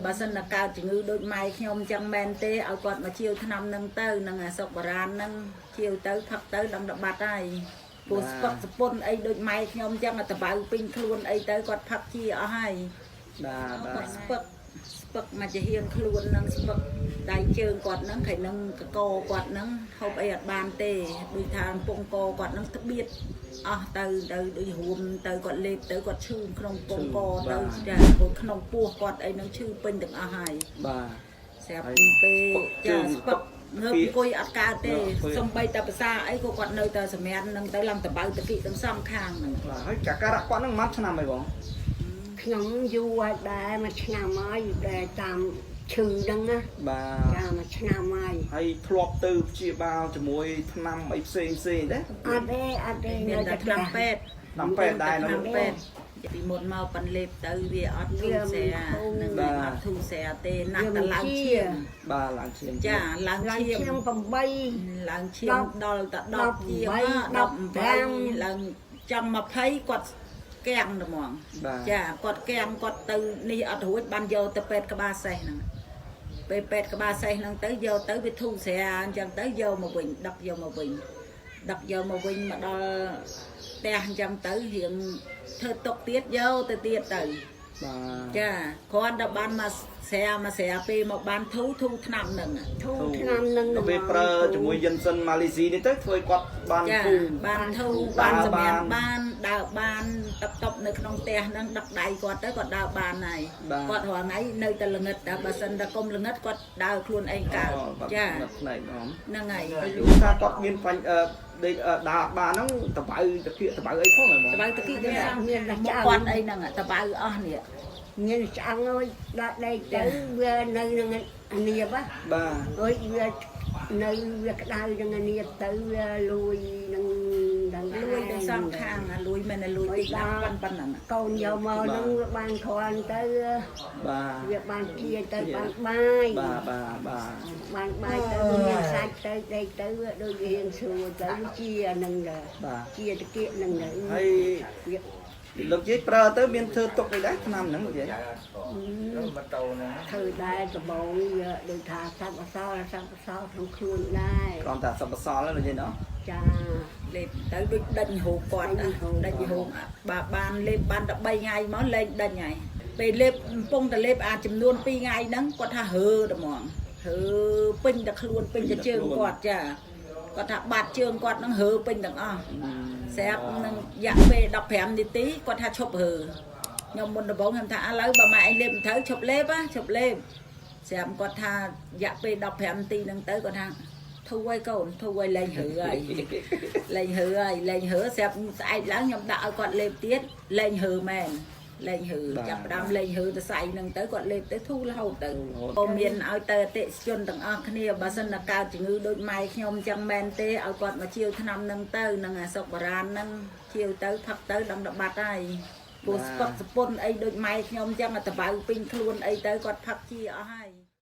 បើសិនតែកើតជំងឺដូចម៉ែខ្ញុំអញ្ចឹងមែនទេឲ្យគាត់មកជាវថ្នាំនឹងទៅនឹងអាសុកបុរាណនឹងជាវទៅផឹកទៅដឹងតែបាត់ហើយព្រោះស្ពឹកសពុនអីដូចម៉ែខ្ញុំអញ្ចឹងអាតបៅពេញខ្លួនអីទៅគាត់ផឹកជាអស់ហើយ បាទបាទ គាត់ស្ពឹកស្ពឹកមកជាហៀងខ្លួននឹងស្ពឹកដៃជើងគាត់នឹងហើយនឹងកកគាត់នឹងហូបអីអត់បានទេដូចថាកំពង់កគាត់នឹងត្បៀតអស់ទៅទៅដូចរួមទៅគាត់លេបទៅគាត់ឈឺក្នុងកំពង់កទៅចាព្រោះក្នុងពោះគាត់អីនឹងឈឺពេញទាំងអស់ហើយ បាទ ស្រាប់ពេលចាស្ពឹកងើបអង្គុយអត់កើតទេសំបីតែភាសាអីក៏គាត់នៅតែសម្រាននឹងទៅឡើងតបៅតគិទាំងសងខាងហ្នឹង បាទហើយកាការៈគាត់ហ្នឹងមួយឆ្នាំហើយបង ខ្ញុំយូរហើយដែរមួយឆ្នាំហើយដែរតាមឈឺហ្នឹងណា បាទ ចាមួយឆ្នាំហើយ ហើយធ្លាប់ទៅព្យាបាលជាមួយថ្នាំអីផ្សេងផ្សេងដែរ អត់ទេអត់ទេ មានតែថ្នាំពេទ្យ ថ្នាំពេទ្យដែរ ថ្ នោះ នាំពេទ្យពីមុនមកប៉ិនលេបទៅវាអត់ធូរស្រានឹងវាអត់ធូរស្រាទេណាស់តែឡើងឈាម បាទឡើងឈាម ចាឡើង ឡើង ឈាម ឈាម8 ឡើងឈាមដល់តែ10ជាង18ឡើងចង់20គាត់កៀងតែហ្មង បាទ ចាគាត់កៀងគាត់ទៅនេះអត់រួចបានយកទៅពេទ្យក្បាលសេះហ្នឹងពេលពេទ្យក្បាលសេះហ្នឹងទៅយកទៅវាធូរស្រាអញ្ចឹងទៅយកមកវិញដឹកយកមកវិញដឹកយកមកវិញមកដល់ផ្ទះអញ្ចឹងទៅរៀងធ្វើទុកទៀតយកទៅទៀតទៅ បាទ ចាគ្រាន់តែបានមកស្រាមកស្រាពេលមកបានធូរធូរឆ្នាំហ្នឹង ធូរឆ្នាំហ្នឹង ដល់ពេលប្រើជាមួយយិនសិនម៉ាឡេស៊ីនេះទៅធ្វើឲ្យគាត់បាន ចា ធូរ បានធូរបានសម្រានបានដើរបានតបតបនៅក្នុងផ្ទះហ្នឹងដឹកដៃគាត់ទៅគាត់ដើរបានហើយ បាទ គាត់រាល់ថ្ងៃនៅតែល្ងិតតែបើសិនតែកុំល្ងិតគាត់ដើរខ្លួនឯងកើតចា ផ្នែកហ្មង ហ្នឹងហើយ ហើយយូរថាគាត់មានបញ្ញអឺដេកអឺដើរអត់បានហ្នឹងតបៅតគៀកតបៅអីផងហ៎បង តបៅតគីទាំងសង មានតែ មុខ ឆ្អឹង គាត់អីហ្នឹងតបៅអស់នេះ មានឆ្អឹងអើយដាក់ដេកទៅវានៅនឹងអានៀបហ៎ បាទ អើយវានៅវាក្តៅនឹងអានៀបទៅវាលួយនឹងដល់ លួយទាំងសងខាងអាលួយមិនតែលួយតិចណាស់ប៉ុណ្ប៉ុណ្ណឹង កូនយកមកហ្នឹងវាបានគ្រាន់ទៅ បាទ វាបានជាទៅបានបាយ បាទបាទបាទ បានបាយទៅមានសាច់ទៅដេកទៅវាដូចវារៀងស្រួលទៅជាអាហ្នឹងដែរ បាទ ជាតាគៀកហ្នឹងដែរ ហើយ វា លោកយាយប្រើទៅមានធ្វើទុកអីដែរឆ្នាំហ្នឹងលោកយាយ ធ្វើដែរដំបងវាដូចថាសត្វអសល់សត្វអសល់ក្នុងខ្លួនដែរ គ្រាន់តែសពសល់ហ្នឹងលោកយាយណោះ ចា លេបទៅដូចដេញហូបគាត់ណាដេញហូបបើបានលេបបានតែ3ថ្ងៃមកលែងដេញហើយពេលលេបកំពុងតែលេបអាចំនួន2ថ្ងៃហ្នឹងគាត់ថាហើតែហ្មងហើពេញតែខ្លួនពេញតែជើងគាត់ចាគាត់ថាបាត់ជើងគាត់ហ្នឹងហើពេញទាំងអស់ស្រាប់នឹងរយៈពេល15នាទីគាត់ថាឈប់ហើខ្ញុំមុនដំបូងខ្ញុំថាឥឡូវបើម៉ែឯងលេបមិនត្រូវឈប់លេបណាឈប់លេបស្រាប់គាត់ថារយៈពេល15នាទីហ្នឹងទៅគាត់ថាធូរហើយកូនធូរហើយលែងហើហើយ លែងហឺហើយលែងហឺស្រាប់ស្អែកឡើងខ្ញុំដាក់ឲ្យគាត់លេបទៀតលែងហឺមែនលែងហឺចាប់ផ្ដើមលែងហឺទៅស្អែកហ្នឹងទៅគាត់លេបទៅធូររហូតទៅក៏មានឲ្យទៅអតិថិជនទាំងអស់គ្នាបើសិនតែកើតជំងឺដូចម៉ែខ្ញុំអញ្ចឹងមែនទេឲ្យគាត់មកជាវថ្នាំហ្នឹងទៅនឹងអាសុកបុរាណហ្នឹងជាវទៅផឹកទៅដឹងតែបាត់ហើយព្រោះស្ពឹកសពុនអីដូចម៉ែខ្ញុំអញ្ចឹងអាតបៅពេញខ្លួនអីទៅគាត់ផឹកជាអស់ហើយ។